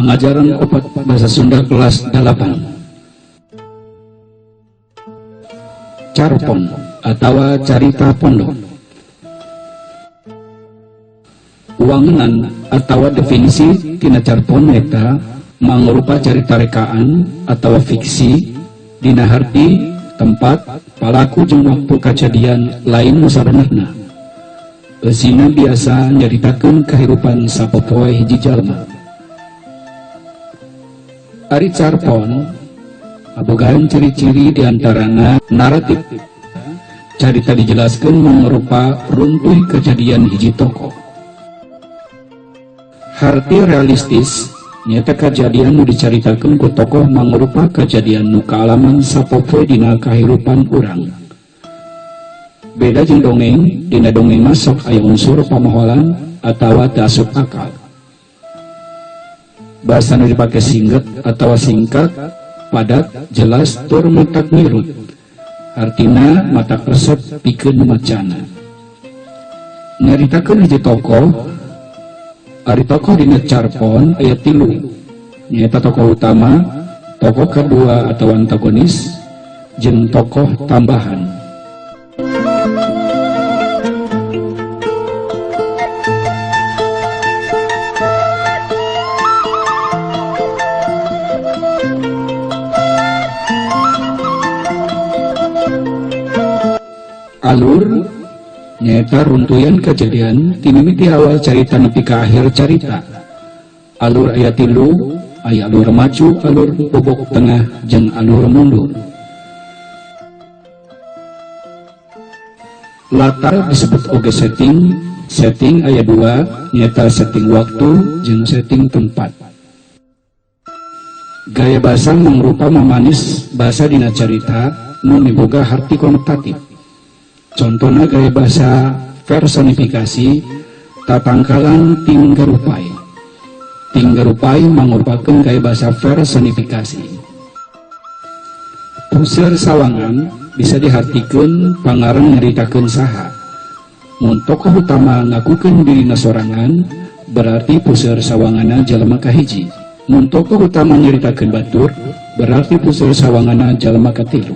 Pangajaran 4 Bahasa Sunda kelas 8. Carpon atau carita pondok. Wangunan atau definisi tina carpon eta mangrupa carita rekaan atau fiksi dina harti tempat palaku jeung waktu kajadian lain nu sabenerna. Eusina biasa nyaritakeun kahirupan sapopoe hiji jalma. Ari carpon abogaan ciri-ciri diantarana naratif. Carita dijelaskeun mangrupa runtuy kejadian hiji tokoh. Harti realistis nyaeta kajadian nu dicaritakeun ku tokoh mangrupa kajadian nu kaalaman sapopoe dina kahirupan urang. Beda jeung dongeng, dina dongeng mah sok aya unsur pamaholan atawa teu asup akal. Bahasa nu dipake singget atawa singkat, padat, jelas tur matak mirut. Artina matak resep pikeun macana. Nyaritakeun hiji tokoh, ari tokoh dina carpon aya 3. Nyaeta tokoh utama, tokoh kedua atau antagonis, jeung tokoh tambahan. Alur nyaeta runtuyan kejadian ti mimiti awal carita nepi ka akhir carita. Alur aya 3, aya alur maju, alur bobok tengah, jeung alur mundur. Latar disebut oge setting. Setting aya 2, nyaeta setting waktu jeung setting tempat. Gaya basa mangrupa mamanis basa dina carita nu miboga harti konotatif. Contohna gaya bahasa personifikasi tatangkalan tinggarupai. Tinggarupai mangrupakeun gaya bahasa personifikasi. Puseur sawangan bisa dihartikeun pangarang nyaritakeun saha. Mun tokoh utama ngakukeun dirina sorangan, berarti puseur sawanganna jalma kahiji. Mun tokoh utama nyaritakeun batur, berarti puseur sawanganna jalma katilu.